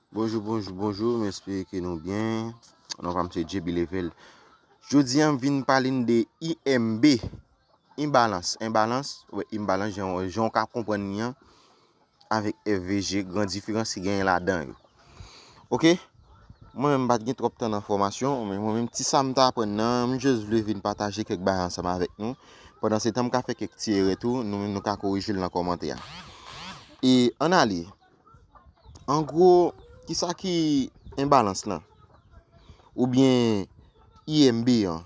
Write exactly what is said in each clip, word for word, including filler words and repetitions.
Bonjou, bonjou, bonjou, m espere ke nou byen. Non pa m se J B Level. Jodi a m vin pale n de I M B, imbalans, imbalans, wè, imbalans, jan, jan w ka konprann li an, avèk F V G, gran diferans ki genyen ladan yo. Oke? Mwen menm m pa t gen twòp tan nan fòmasyon, men mwen menm ti sa m t aprann nan, m just vle vin pataje kèk bagay ansanm avèk nou. Pandan se tan m ka fè kèk ti erè tou, nou menm nou ka korije l nan kòmantè a. E ann ale. An gwo, kisa ki enbalans lan? Oubyen I M B an?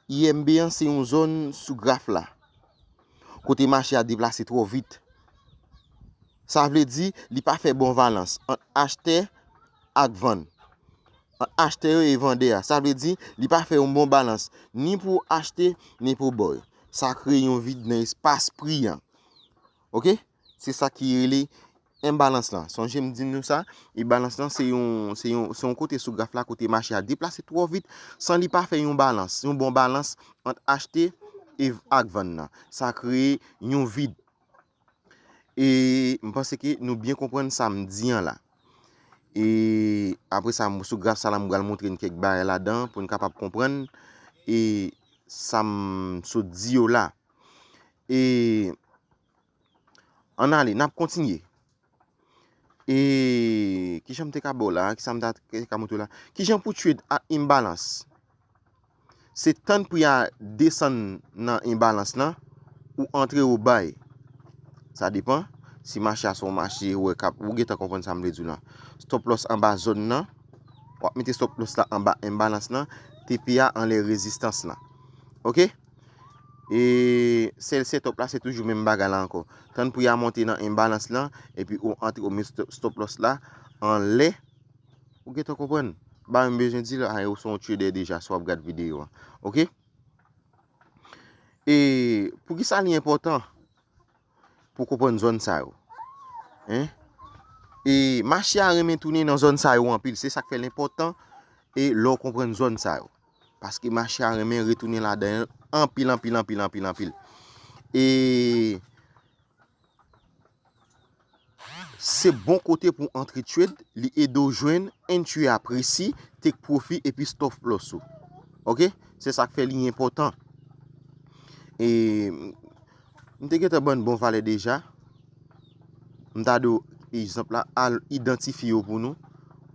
I M B an se yon zòn sou graf la, kote mache a deplase twò vit. Sa vle di, li pa fè bon balans ant achtè ak vann. Ant achtè yo e vandè a. Sa vle di, li pa fè yon bon balans, ni pou achte, ni pou bay. Sa kreye yon vid nan espas pri an. Oke? Se sa ki rele enbalans lan. Sonje m di nou sa, enbalans lan se yon, se yon, se yon kote sou graf la kote mache a deplase twò vit san li pa fè yon balans, yon bon balans ant achte e, ak vann nan. Sa kreye yon vid. E m panse ke nou byen konprann sa m di an la. E apre sa, m, sou graf sa la, m pral montre n kèk bagay ladan pou n kapab konprann e sa m sot di yo la. E ann ale, n ap kontinye. E kijan m te ka ba w la? Kisa m ta te ka montre w la? Kijan pou trade ak enbalans? Se tann pri a desann nan enbalans lan, ou antre ou bay. Sa depan. Si mache a se yon mache, ou wè k ap, ou gentan konprann sa m vle di w lan. Stop loss anba zòn nan. W ap mete stop loss la anba enbalans lan. T P a anlè rezistans lan. Oke? E sèl setup la, se toujou menm bagay la ankò. Tann pri a monte nan enbalans lan, epi ou antre, ou met stop, stop loss la anlè. Ou gentan konprann. Ba m bezwen di l, a, ou se yon trader deja, si w ap gad videyo a. Oke? E poukisa li enpòtan pou konprann zòn sa yo? Hein? E mache a renmen tounen nan zòn sa yo anpil. Se sa k fè l enpòtan e lè w konprann zòn sa yo. Paske mache a renmen retounen ladan l anpil, anpil, anpil, anpil, anpil. E se bon kote pou antre trade, li ede w jwenn entry a presi, take profit epi stop loss ou. Oke? Se sa k fè li enpòtan. E m te gentan ban n bon valè deja. M ta dwe, egzanp la, al idantifye yo pou nou,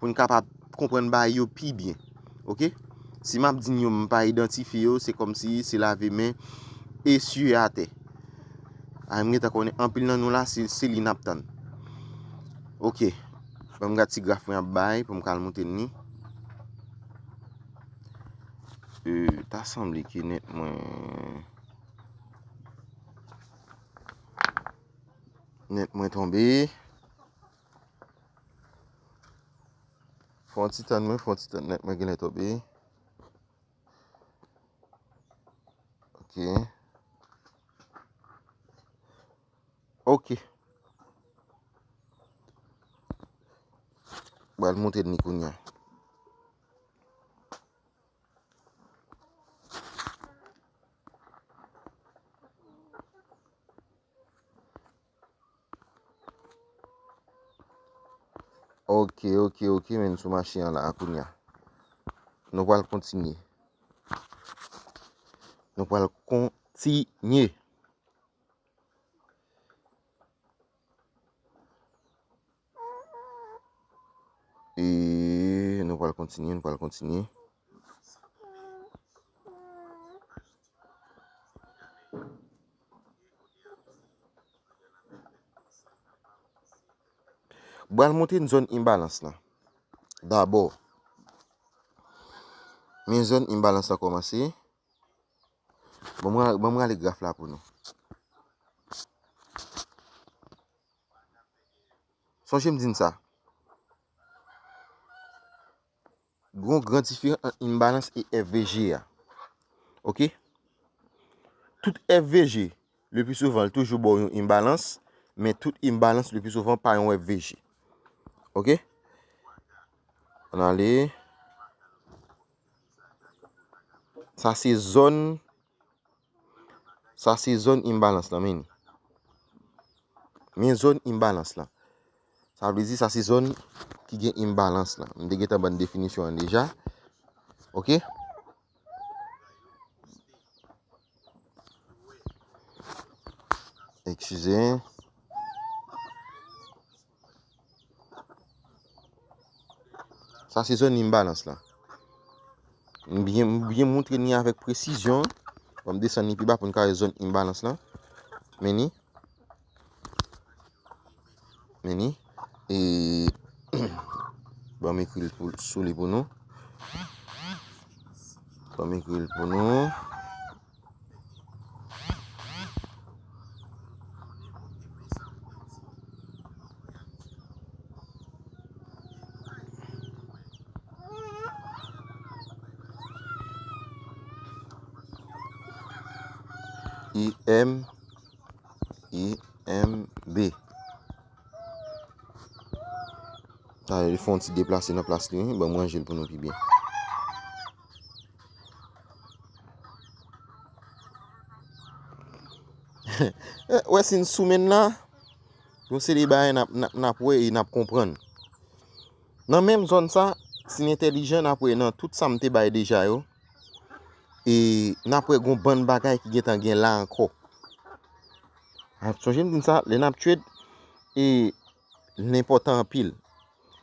pou n kapab konprann bagay yo pi byen. Oke? Si m ap di n yo m pa idantifye yo, se kòmsi se lave men e siye atè. A, m gentan konnen anpil nan nou la, se, se li n ap tann. Oke. Ban m gad ti graf mwen ap bay pou m ka al montre n li. E, ta sanble ke nèt mwen, nèt mwen tonbe. Fè yon ti tann mwen, fè yon ti tann, nèt mwen genlè tonbe. Oke. Oke. Pral montre n li kounye a. Oke, oke, oke, men n sou mache an la kounye a. Nou pral kontinye. Nou pral kontinye. E nou pral kontinye, nou pral kontinye. Pral montre n zòn enbalans lan. Dabò, men zòn enbalans lan kòmanse. Bon, mwen, bon, mwen ale graf la pou nou. Sonje m di n sa. Gon gran diferans ant enbalans e F V G a. Oke? Tout F V G, le pli souvan, l toujou ba w yon enbalans, men tout enbalans, le pli souvan, pa yon F V G. Oke? Ann ale. Sa se zòn, sa se zòn enbalans lan, men. Men zòn enbalans lan. Sa vle di sa se zòn ki gen imbalans lan. M te gentan ban definisyon an deja. Ok? Eskize. Sa se zòn imbalans lan. M byen, m byen montre ni avèk presizyon. Ban m desann ni pi ba pou n ka wè zòn imbalans lan. Men ni. Men ni. E, ban m ekri l pou, sou li pou nou. Ban m ekri l pou nou. I M, I M B. Talè, li fè yon ti deplase nan plas li, wi. Ban m ranje l pou nou pi byen. Wè, si n sou men n la, yon seri bagay n ap, n ap, n ap wè e n ap konprann. Nan menm zòn sa, si n entèlijan, n ap wè nan tout sa m te bay deja yo, e n ap wè gon bann bagay ki gentan gen la ankò. A, sonje m di n sa, lè n ap trade, e l enpòtan anpil.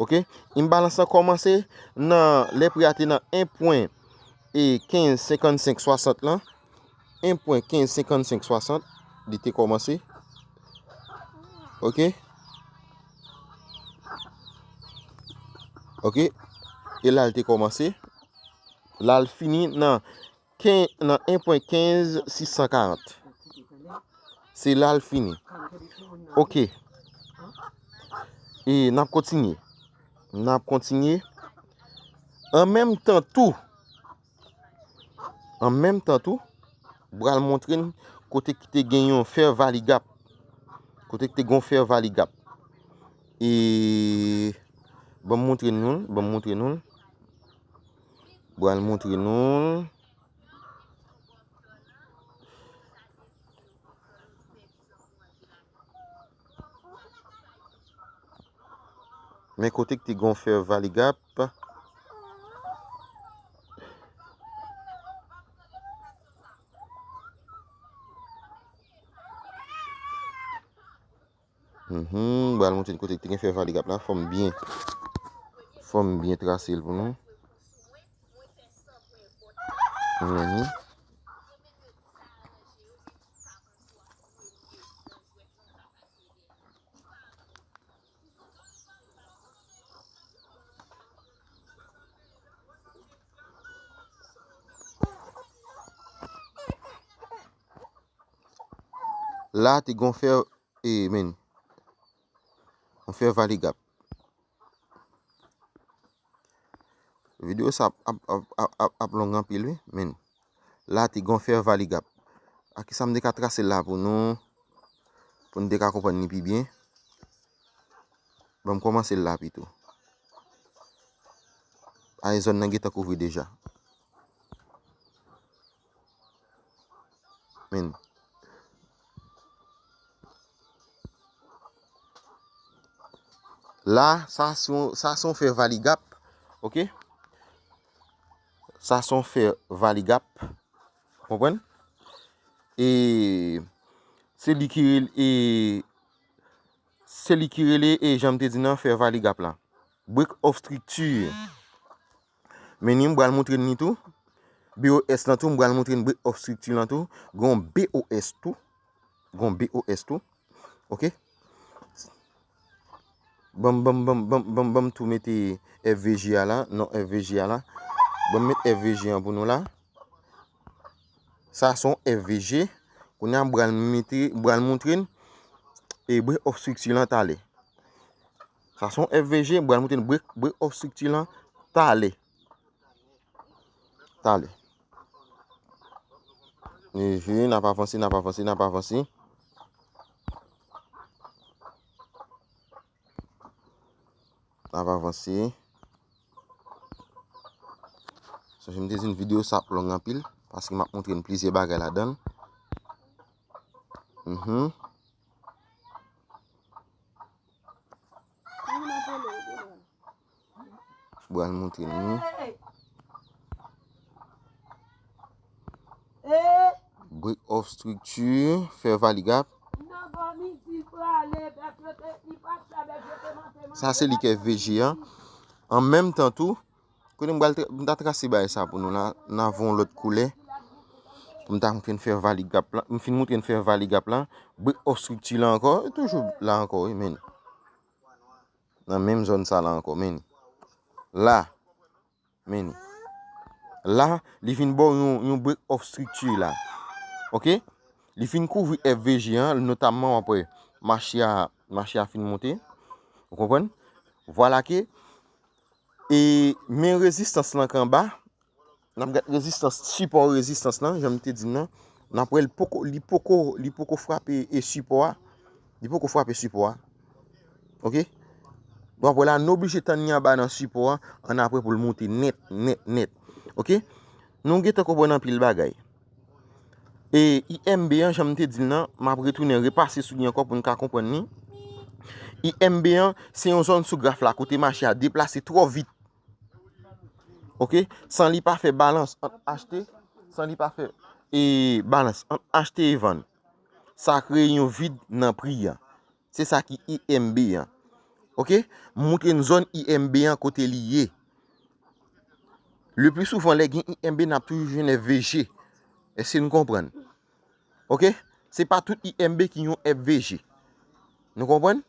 Ok? Imbalans lan kòmanse nan lè pri a te nan en pwen kenz senkannsenk swasant lan. En pwen kenz senkannsenk swasant, li te kòmanse. Ok? Ok? E la l te kòmanse. La l fini nan ken-, nan en pwen kenz sis san karant. Se la l fini. Ok. E n ap kontinye. N ap kontinye. An menm tan tou, an menm tan tou, m pral montre n kote ki te gen yon fair value gap. Kote ki te gen yon fair value gap. E ban m montre nou l, ban m montre nou l. M pral montre nou l. Men kote ki te gon fair value gap. Mhm, m pral montre n kote ki te gen fair value gap la. Fò m byen, fò m byen trase l pou nou. Mhm. La te gon fair, e, men, yon fair value gap. Videyo sa ap, ap, ap, ap, ap, ap long anpil, wi, men. La te gon fair value gap. A ki sa m te ka trase l la pou nou, pou n te ka konprann li pi byen. Ban m kòmanse l la pito. A, e zòn nan gentan kouvri deja. Men. La, sa se yon, sa se yon fair value gap. Ok? Sa se yon fair value gap. Konprann? E se li ki rele, e se li ki rele, e jan m te di nan fair value gap la. Break of structure. Men ni m pral montre n li tou. B O S lan tou, m pral montre n break of structure lan tou. Gon B O S tou. Gon B O S tou. Ok? Ban m, ban m, ban m, ban m, ban m, ban m tou mete F V G a la, non F V G a la. Ban m met F V G an pou nou la. Sa se yon F V G. Kounye a m pral mete, m pral montre n e break of structure lan talè. Sa se yon F V G, m pral montre n break, break of structure lan talè. Talè. Ehe, n ap avanse, n ap avanse, n ap avanse. N ap avanse. Sonje m te di n videyo sa ap long anpil, paske m ap montre n plizyè bagay ladan l. Mhm. Pral montre nou. Break off structure, fè valigap. Sa se li ki F V G an. An menm tan tou, kote m pral tra- m ta trase bagay sa pou nou la, n a voye yon lòt koulè. Pou m ta montre n fè valigap la. M fin montre n fè valigap la. Break off structure la ankò, e toujou la ankò, wi, men. Nan menm zòn sa la ankò, men. La, men. La, li vin ba w yon, yon break off structure la. Oke? Li fin kouvri F V G an, notamman w ap wè mache a, mache a fin monte. Ou konprann? Vwala ke, e men rezistans lan k anba, n ap gade rezistans, sipò rezistans lan, jan m te di n nan, n ap wè l poko, li poko, li poko frape e sipò a. Li poko frape sipò a. Oke? W ap wè la, n oblije tann li anba nan sipò a, ann apre pou l monte nèt, nèt, nèt. Oke? Nou gentan konprann anpil bagay. E I M B an, jan m te di l nan, m ap retounen repase sou li ankò pou n ka konprann li. I M B an, se yon zòn sou graf la kote mache a deplase twò vit. Oke? San li pa fè balans ant achte, san li pa fè, e, balans ant achte e vann. Sa kreye yon vid nan pri a. Se sa ki I M B an. Oke? M montre n zòn I M B an kote li ye. Le pli souvan, lè gen I M B, n ap toujou jwenn F V G. Èske n konprann? Oke? Se pa tout I M B ki yon F V G. Nou konprann?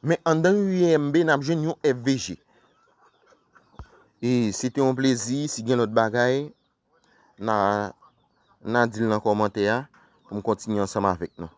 Men anndan yon I M B, n ap jwenn yon F V G. E se te yon plezi. Si gen lòt bagay, n a, n a di l nan kòmantè a pou m kontinye ansanm avèk nou.